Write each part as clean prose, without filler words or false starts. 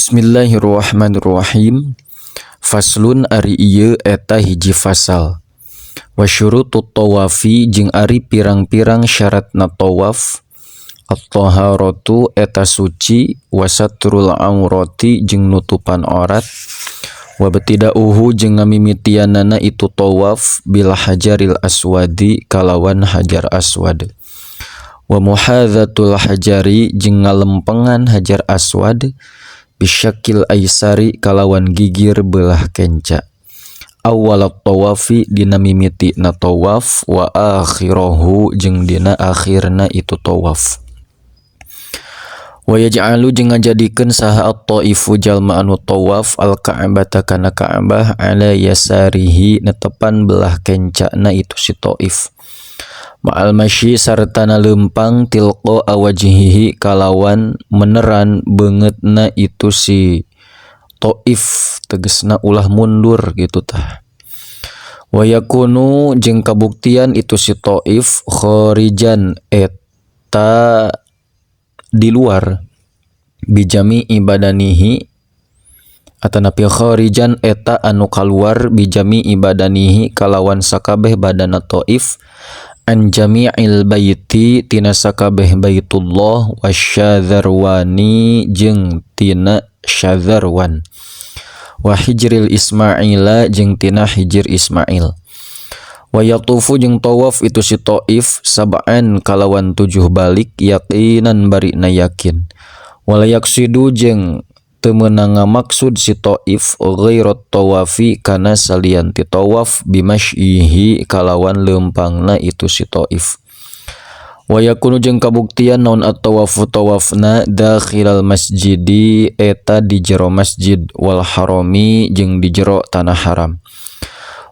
Bismillahirrahmanirrahim. Faslun ari ieu eta hiji fasal. Wa syurutut tawafi jeung ari pirang-pirang syaratna tawaf. At-taharatu eta suci, wa satrul aurati jeung nutupan aurat, wa btida'uhu jeung ngamimitianana itu tawaf bil hajaril aswadi kalawan hajar aswad, wa muhadzatul hajari jeung ngalempengan hajar aswad bisyakil aisari kalawan gigir belah kenca, awal tawafi dina mimiti na tawaf, wa akhirahu jeung dina akhirna itu tawaf. Wa yaj'alu jeung ngajadikeun saha at-taifu jalma anu tawaf al-ka'bata kana Ka'bah ala yasarihi netepan belah kencana itu si taif, ma'al masyi sartana lempang tilqa awajhihi kalawan meneran beungeutna itu si taif, tegesna ulah mundur gitu tah. Wa yakunu jeung kabuktian itu si taif kharijan eta di luar bijami ibadanihi atanapi kharijan eta anu kaluar bijami ibadanihi kalawan sakabeh badana taif an jami'il baiti tina sakabeh baitullah wasyadzarwani jeung tina syadzarwan wa hijril ismaila jeung tina hijir Ismail. Wa yatufu jeung tawaf itu si taif sab'an kalawan 7 balik yaqinan barina yakin, wala yaqsidu jeung teu meunang ngamaksud si taif ghairat tawafi kana salian ti tawaf bimasyihi kalawan leumpangna itu si taif. Wa yakunu jeung kabuktian naon at-tawafu tawafna dakhilal masjidi eta di jero masjid wal harami jeung di jero tanah haram.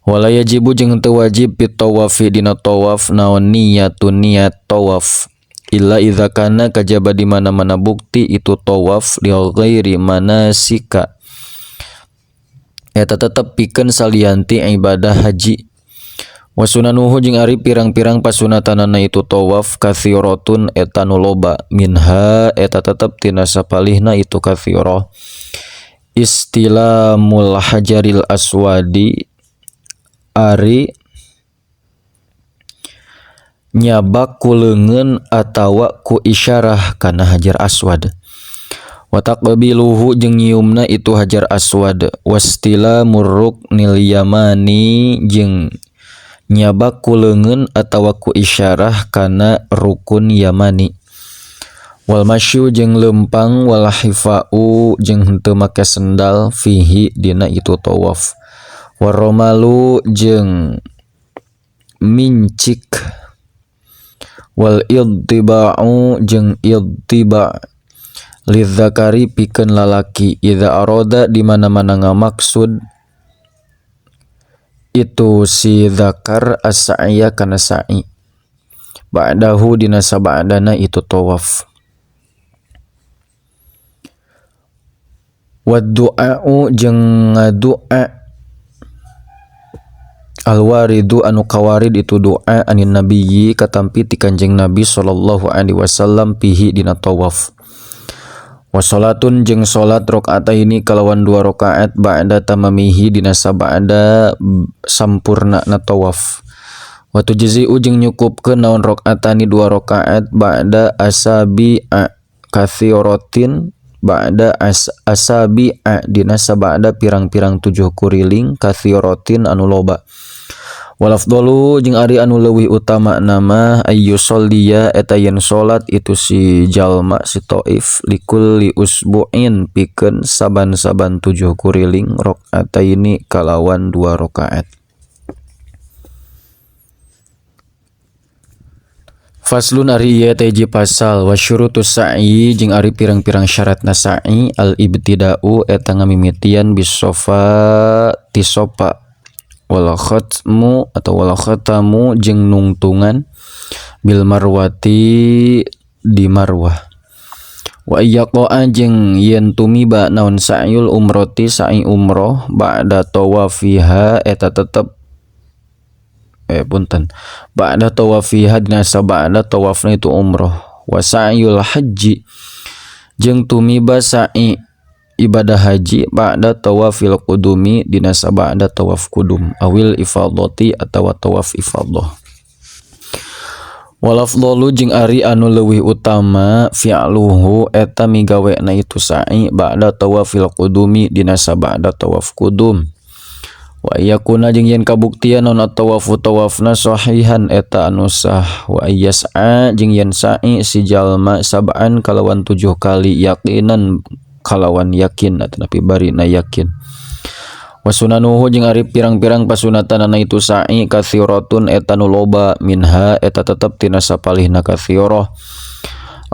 Wala yajibu jeung teu wajib fit tawafi dina tawaf naon niyatun niat tawaf illa idza kana kajaba di mana-mana bukti itu tawaf li ghairi manasika eta tetep pikeun salianti ibadah haji. Wa sunanuhu jeung ari pirang-pirang pasunatanana itu tawaf katsiratun eta nu loba minha eta tetep tina sapalihna itu katsirah istilamul hajaril aswadi ari nyabak ku leungeun atawa ku isyarah kana hajar aswad, wa taqbiluhu jeung nyiumna itu hajar aswad, wastilamur ruknil yamani jeung nyabak ku leungeun atawa ku isyarah kana rukun yamani, wal masyu jeung lempang, wal hifa'u jeung henteu make sendal fihi dina itu tawaf, waromalu jeung mincik, wal idtiba'u jeung idtiba' lidzakari pikeun lalaki idza arada di mana-mana ngamaksud itu si zakar as-sa'ya kana sa'i ba'dahu dina saba'dana itu tawaf. Wad du'a'u jeung ngadu'a alwaridu anu kawarid itu doa anin nabiyyi katampi ti Kanjeng Nabi sallallahu alaihi wasallam pihi dina tawaf. Wa salatun jeung salat rakaataini kalawan 2 rakaat ba'da tamamihi dina sabada sampurna na tawaf. Wa tujzi'u jeung nyukupkeun naon rakaatani 2 rakaat ba'da asabi katsiratin ba'da asabi'a dina sabada pirang-pirang 7 kuriling katsiratin anu loba. Wal afdalu jeung ari anu leuwih utama nama ayyusalliya eta yen salat itu si jalma si taif likulli usbu'in pikeun saban-saban 7 kuriling rakaataini kalawan 2 rakaat. Faslun ari ieu teh hiji pasal wa syurutus sa'i jeung ari pirang-pirang syaratna sa'i al ibtida'u eta ngamimitian bisofa ti sofa wal khatmu atau wal khatamu jeung nungtungan bil marwati di marwah. Wa iyaqa jeung yen tumiba naon sa'yul umrati sa'i umroh ba'da tawafiha eta tetep punten ba'da tawafiha dina sabada tawafna itu umroh. Wa sa'yul haji jeung tumiba sa'i ibadah haji ba'da tawafil qudumi dina sabada tawaf qudum awil ifadati atawa tawaf ifadah. Wal afdalu jeung ari anu leuwih utama fi'luhu eta migawena itu sa'i ba'da tawafil qudumi dina sabada tawaf qudum. Wa yakuna jeung yen kabuktian naon at-tawafu tawafna sahihan eta anu sah. Wa yas'a jeung yen sa'i si jalma sab'an kalawan 7 kali yaqinan kalawan yakin atanapi barina yakin. Wa sunanuhu jeung ari pirang-pirang pasunatanana itu sa'i katsiratun eta nu loba minha eta tetep tina sapalihna katsirah.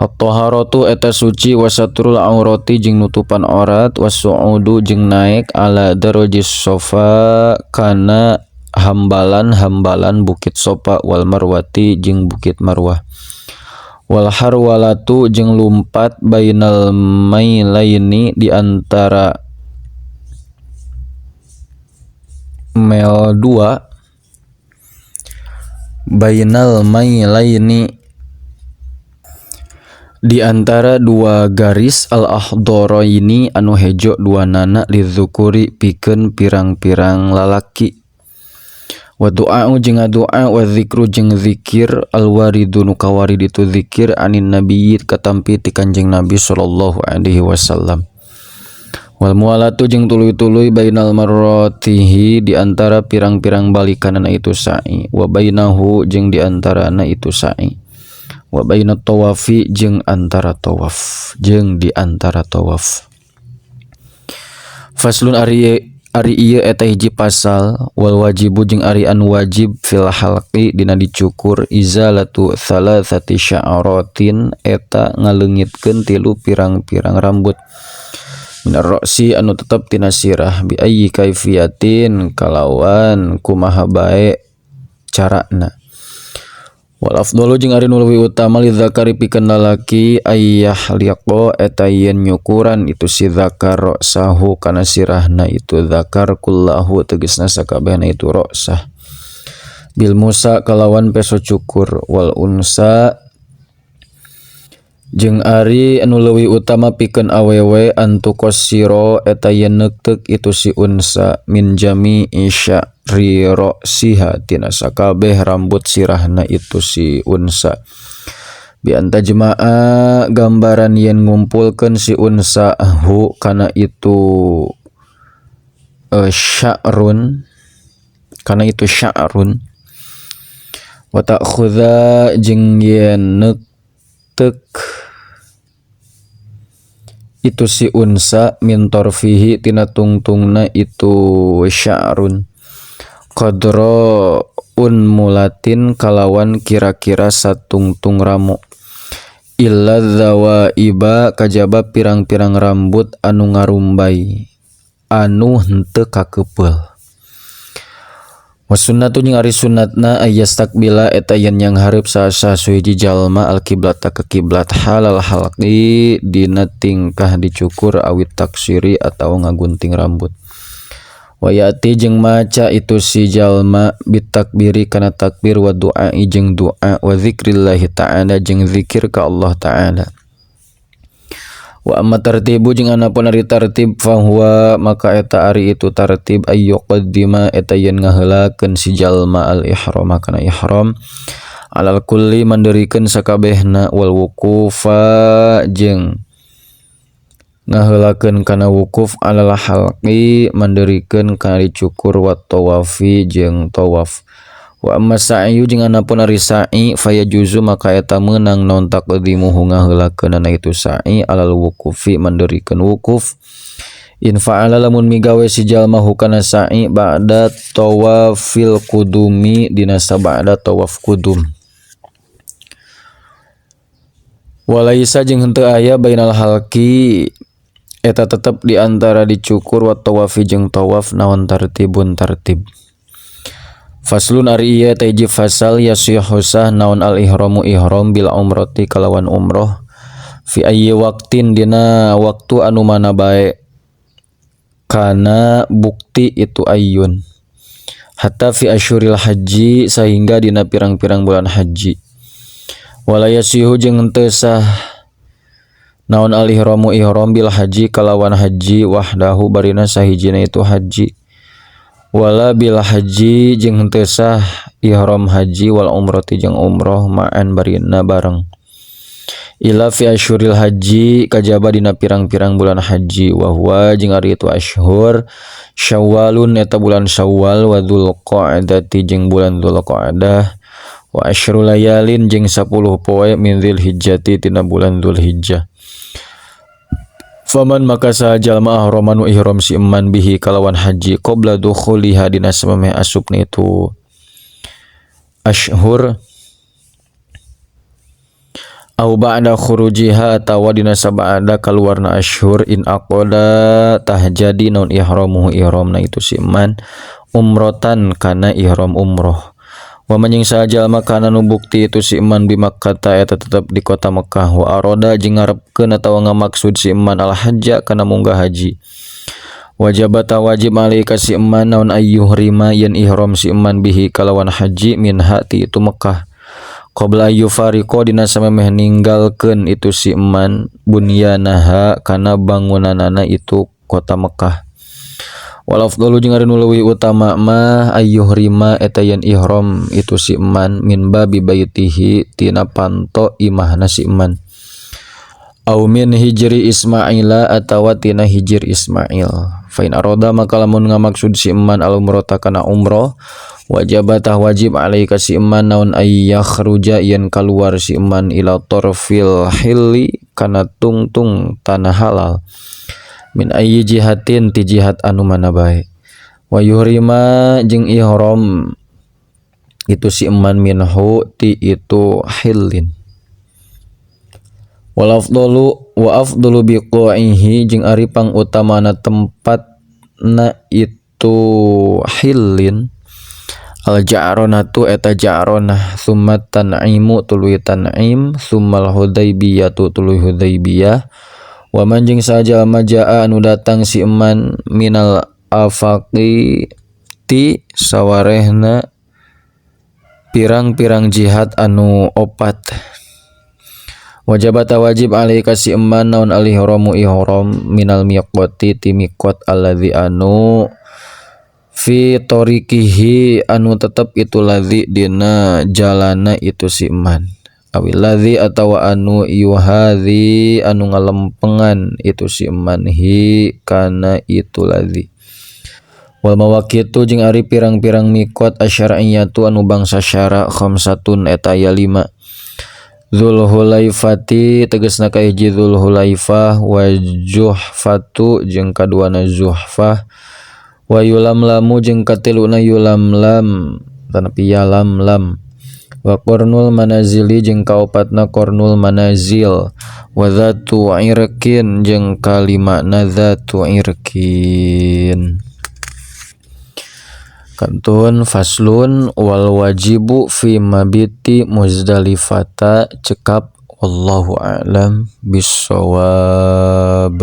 At-taharatu eta suci wa satrul aurati jeung nutupan aurat wasu'udu jeung naik ala darajis sofa kana hambalan-hambalan bukit Sofa wal Marwati jeung bukit Marwah. Wal harwalatu jeung lumpat bainal mailaini di antara mel 2 bainal mailaini di antara dua garis al-ahdaraini anu hejo dua nana lidzukuri pikeun pirang-pirang lalaki. Wa du'a'u jeung doa wa zikru jeung zikir alwaridu nu kawarid itu zikir anin nabiyyi katampi ti Kanjeng Nabi sallallahu alaihi wasallam. Wal mualatu jeung tuluy-tuluy bainal marratihi di antara pirang-pirang balikanana itu sa'i wa bainahu jeung di antarana itu sa'i wa bainat tawafi jeung antara tawaf jeung di antara tawaf. Faslun ari ari ieu eta hiji pasal wal wajibu jeung ari anu wajib fil halqi dina dicukur izalatu thalathati sya'aratin eta ngaleungitkeun tilu pirang-pirang rambut minar ra'si anu tetep tina sirah bi ayyi kaifiyatin kalawan kumaha bae carana. Wal afdalu jeung ari nu leuwih utama li zakari pikeun lalaki ayyah liqa eta yen nyukuran itu si zakar ra'sahu kana sirahna itu zakar kullahu tegasna sakabehna itu ra'sah bil musa kalawan peso cukur. Wal unsa jeung ari anu leuwih utama pikeun awewe antuqassira eta yen neukteuk itu si unsa min jami'i sya'ri ra'siha tina sakabeh rambut sirahna itu si unsa bi anta jema'a gambaran yen ngumpulkeun si unsa hu kana itu sya'run kana itu sya'run wa ta'khudha jeung yen neukteuk itu si unsa min tarfihi tina tungtungna itu sya'run qadra unmulatin kalawan kira-kira satungtung ramu illa dzawaiba kajaba pirang-pirang rambut anu ngarumbay anu henteu kakepeul. Wasunnatu jeung ari sunnatna ayyastakbila eta yen yang hareup saha suhiji jalma alqiblata ka kiblat halal halqi dina tingkah dicukur awit taksiri atawa ngagunting rambut. Wa yati jeung maca itu si jalma bitakbiri kana takbir wa du'a jeung du'a wa zikrillahi ta'ala jeung zikir ka Allah ta'ala. Wa amma tartibu jeung anapun ari tartib fahuwa maka eta ari itu tartib ayyuqaddima eta yen ngaheulakeun si jalma al ihram kana ihram alal kulli manderikeun sakabehna wal wuqufa jeung ngaheulakeun kana wukuf alal halqi manderikeun kana dicukur wa tawafi jeung tawaf. Wa amma sa'yu jeung anapun ari sa'i fayajuzu maka eta meunang naon taqdimuhu ngaheulakeunana itu sa'i alal wukufi manderikeun wukuf in fa'ala lamun migawe si jalma hukana sa'i ba'da tawafil qudumi dina sabada tawaf qudum. Walaisa jeung henteu aya bainal halqi eta tetep di antara dicukur wa tawafi jeung tawaf naon tartibun tartib. Faslun ari ieu teh hiji fasal yasihu sah naon al ihramu ihram bil umrati kalawan umroh fi ayyi waqtin dina waktu anu mana bae kana bukti itu ayyun hatta fi asyuril haji sehingga dina pirang-pirang bulan haji. Wala yasihu jeung henteu sah Naon al ihramu ihram bil haji kalawan haji wahdahu barina sahijina itu haji. Wala bil haji jeung henteu sah ihram haji wal umrati jeung umroh ma'an barina bareng. Ila fi asyhuril haji kajaba dina pirang-pirang bulan haji wa huwa jeung ari itu asyhur Syawalun eta bulan Syawal wa Dzulqa'dati jeung bulan Dzulqa'dah wa asyru layalin jeung 10 poe min Dzulhijjati tina bulan Dzulhijjah. Faman maka saha jalma ahrama nu ihram si eman bihi kalawan haji qabla dukhuliha dina samemeh asupna itu asyhur au ba'da khurujiha atawa dina sabada kaluarna asyhur in aqada tah jadi naon ihramuhu ihramna itu si eman umrotan kana ihram umroh. Wa man jeung saha jalma kana nu bukti itu si eman bi Makkah eta tetep di kota Mekah wa arada jeung ngarepkeun atawa ngamaksud si eman al hajja kana munggah haji. Wajib ta wajib alai ka si eman naon ayyuhrima yen ihram si eman bihi kalawan haji minha ti itu Mekah. Qabla yufariqa dina samemeh ninggalkeun itu si eman bunyanaha kana bangunanana itu kota Mekah. Wal afdalu jeung ari nu leuwih utama mah ayyuhrima eta yen ihram itu si eman min babi baitihi tina panto imahna si eman. Au min hijri Ismaila atawa tina hijir Ismail. Fa in arada maka lamun ngamaksud si eman al umrata kana umroh wajib tah wajib alaika si eman naon ayyakhruja yen kaluar si eman ila tarfil hilli kana tungtung tanah halal min ayyi jihatin ti jihat anu mana bae. Wa yuhrima jeung ihram itu si eman minhu ti itu hillin. Wal afdalu wa afdalu biqa'ihi jeung ari pangutamana tempatna itu hillin al ja'ronatu eta ja'ronah summa tan'imu tuluy tan'im summal hudaybiyatu tuluy hudaybiyah. Wa man jeung saha jalma jaa anu datang si eman minal afaqi ti sawarehna pirang-pirang jihad anu opat. Wajib ta wajib alaika si eman naon al ihramu ihram minal miqati ti miqat alladzi anu fi tariqihi anu tetep itu ladzi dina jalana itu si eman. Awil ladzi atawa anu yuhadzi anu ngalempengan itu si eman hi kana itu ladzi. Wal mawaqitu jeung ari pirang-pirang miqat asyariyatu anu bangsa syara khamsatun eta aya 5. Dzulhulaifati tegasna ka hiji Dzulhulaifah wa Juhfatu jeung kaduana Juhfah wa Yulamlamu jeung katiluna Yulamlam tanapi Yalamlam wa Qarnul Manazili jeung kaopatna Qarnul Manazil wa Dzatu Irqin jeung kalimana Dzatu Irqin. Kantun faslun wal wajibu fi mabiti Muzdalifata cekap wallahu a'lam bissawab.